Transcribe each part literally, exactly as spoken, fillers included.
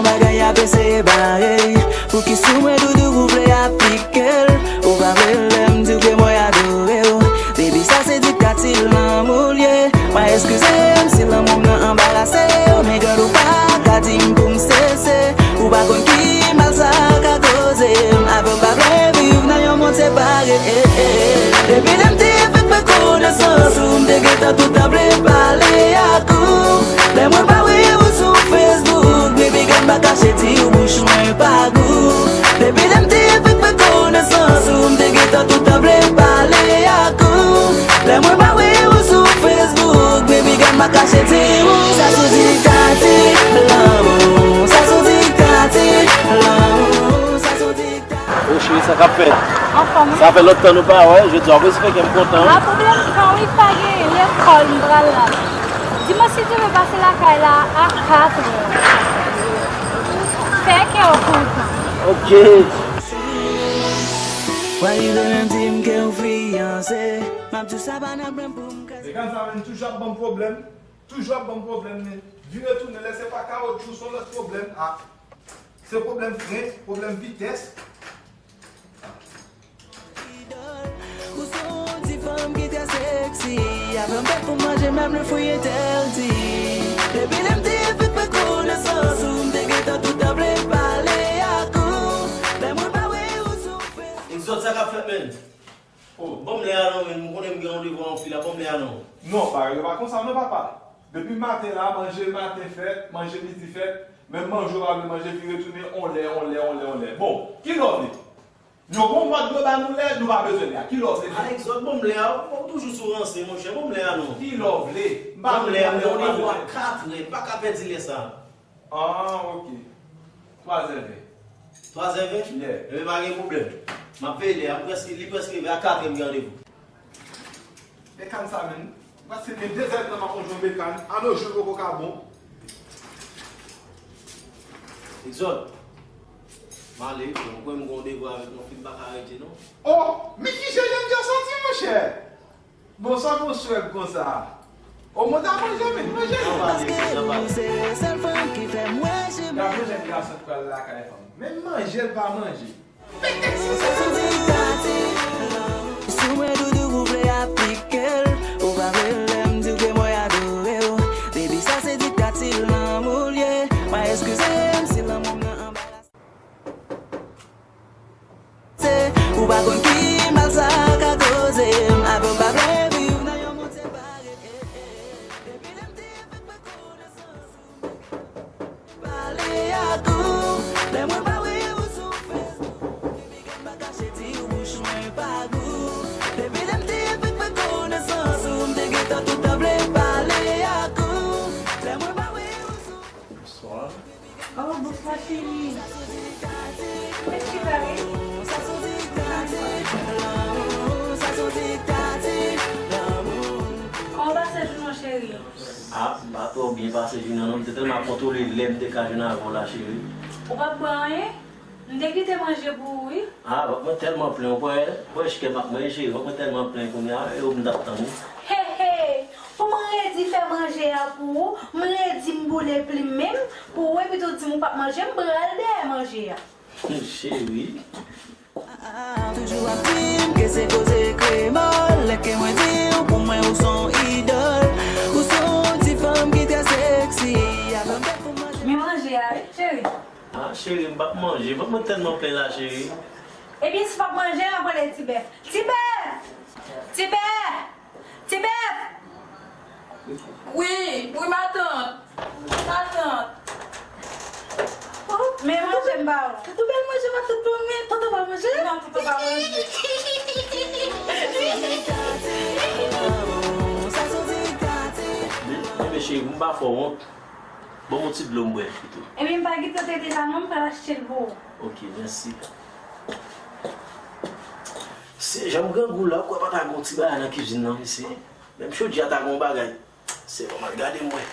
Bagay ap eseye bare. Pouki sou mwen doudou ou vle aplike l? Ou pa vle lè m di w ke mwen adore w? Baby, sa se diktati lanmou l ye. Mwen eskize m si lanmou m nan anbarase w, men gad ou pa ka di m pou m sese. Ou pa konn ki mal sa ka koze m. Avè w m pa vle viv nan yon mond separe. Depi lè m te fèk fè konesans ou, m te gentan toutan vle pale ak ou. Lè mwen pa wè ou sou Facebook, baby, gad m pa kache di w bouch mwen pa gou. Depi lè m te fèk fè konesans ou, m te gentan toutan vle pale ak ou. Lè mwen pa wè ou sou Facebook, baby, gad m pa kache di w. Sa sou diktati lanmou, sa sou diktati lanmou, sa sou diktati. Oh, cheri, sa k ap fèt? Anfòm, wi. Sa fè lontan nou pa wè, jodi a w respekte m kontan. Pa pwoblèm, kan wi, pa gen lekòl, m pral la. Di mwen si te vle pase lakay la a katrè. Fè kè w kontan. Ok. Why you gonna di m ke w fiyanse? M ap di w sa pa nan plan pou m kase. Megan, sa menm toujou ap ban m pwoblèm. Toujou ap ban m pwoblèm, men vire tounen lè se pa kawotchou, se yon lòt pwoblèm. Ah. Se pwoblèm fren, pwoblèm vitès. Ou se yon ti fanm ki trè seksi. Avè m bèt pou manje, menm le fruit interdit. Depi lè m te fèk fè konesans ou, m te gentan toutan vle pale ak ou. Lè mwen pa wè ou sou Facebook. Exode, sa k ap fèt, menn? Oh, ban m lè a non, menn. M konnen m gen randevou a yon fi la, ban m lè a non. Non, pa, yo pa konsa non, papa. Depi maten la, manje maten fèt, manje midi fèt, menm manje w pa vle manje, vire tounen, on lè, on lè, on lè, on lè. Bon, kilè w vle? Nou gon mòd yo ba nou lè, nou pa bezwen lè a. Kilè w vle? A, Exode, ban m lè a, ou toujou sou ranse, monchè, ban m lè a non. Kilè w vle? M pa vle lè a, m gen randevou a katrè, m pa ka pèdi lè sa. Ah, ok. Twazè ven. Twazè ven? Yeah. Ebyen, pa gen pwoblèm. M ap veye lè a, m prèske, li prèske rive a katrè, m gen randevou. E kan sa menm? Paske gen dezèdtan m ap konjwe mekan, an nou jou poko ka bon. Exode, m ale, bon, mwen kwè m gon devwa avèk yon fi, m pa ka rete non. Oh, men ki jan jan jan soti, monchè? Bon, sa gon swèg konsa? O, mwen ta manje, men manje non. Paske ou se sèl fanm ki fè m wè chemen. Gade jan gason pral lakay fanm. Men manje l pa manje. Sa sou diktati. Si w wè doudou ou vle aplike l, ou pa vle lè m di w ke mwen adore w. Baby, sa se diktati lanmou l ye. Mwen eskize m si lanmou m nan anbarase. Ou pa konn ki mal sa ka koze m. Avè w m pa vle viv nan yon mond separe. Depi lè m te fèk fè konesans ou. Pale ak ou, lè mwen pa wè ou sou Facebook. Baby, gad m pa kache di w bouch mwen pa gou. Depi lè m te fèk fè konesans ou, m te gentan toutan vle pale ak ou. Lè mwen pa wè ou sou Facebook. Bonswa. Oh, bonswa, cheri. Mèsi, bari. Kòman w pase jounen w, cheri? Ah, m pa twò byen pase jounen an non, m te tèlman ap kontwole lè m te ka jwenn avè w la, cheri. Ou pa t bwè anyen? M te kite manje pou ou, wi. Ah, vant mwen tèlman plen, ou kwè, kwè chikè m ap manje, cheri, vant mwen tèlman plen kounye a, e ou m t ap tann, wi. He, he! Pou mwen redi fè manje a pou ou, m redi m boule plim menm, pou ou, epi tou di m ou p ap manje, m pral dèyè manje a. Cheri. Toujou ap di m ke se koze kremòl, lè ke mwen di w pou mwen ou se yon idòl. Ou se yon ti fanm ki trè seksi. Avè m bèt pou manje. Men manje a, wi, cheri. Ah, cheri, m p ap manje. Vant mwen tèlman plen la, cheri. Ebyen, si w p ap manje, n ap rele Tibèf. Tibèf! Tibèf! Tibèf! Wi, wi, matant. Matant. Oh, men manje m ba ou. Tonton pral manje, matant, pou mwen. Tonton pral manje? Non, tonton pa manje. Men, men, cheri, m pa fè w wont. Ban m yon ti dlo m bwè pito. Ebyen, m pa gen tante deja non, m pral achte l pou ou. Ok, mèsi. Se jan m grangou la, ou kwè pa ta gen yon ti bagay nan kizin nan, mesye? Menm chodyè a ta gen yon bagay. Se bon, m al gade m wè.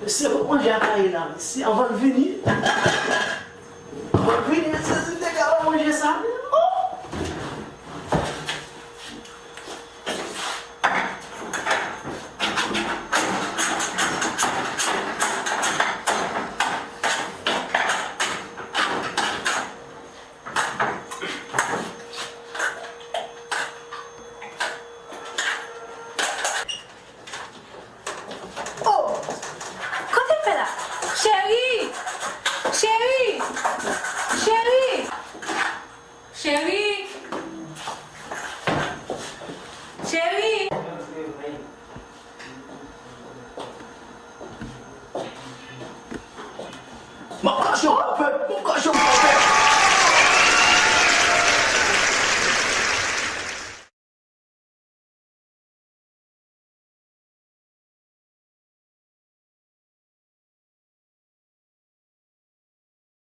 Mesye, pou manje a ta ye la, mesye, anvan l vini. Anvan l vini, mesye, si m te ka wè manje sa menm, oh! Cheri,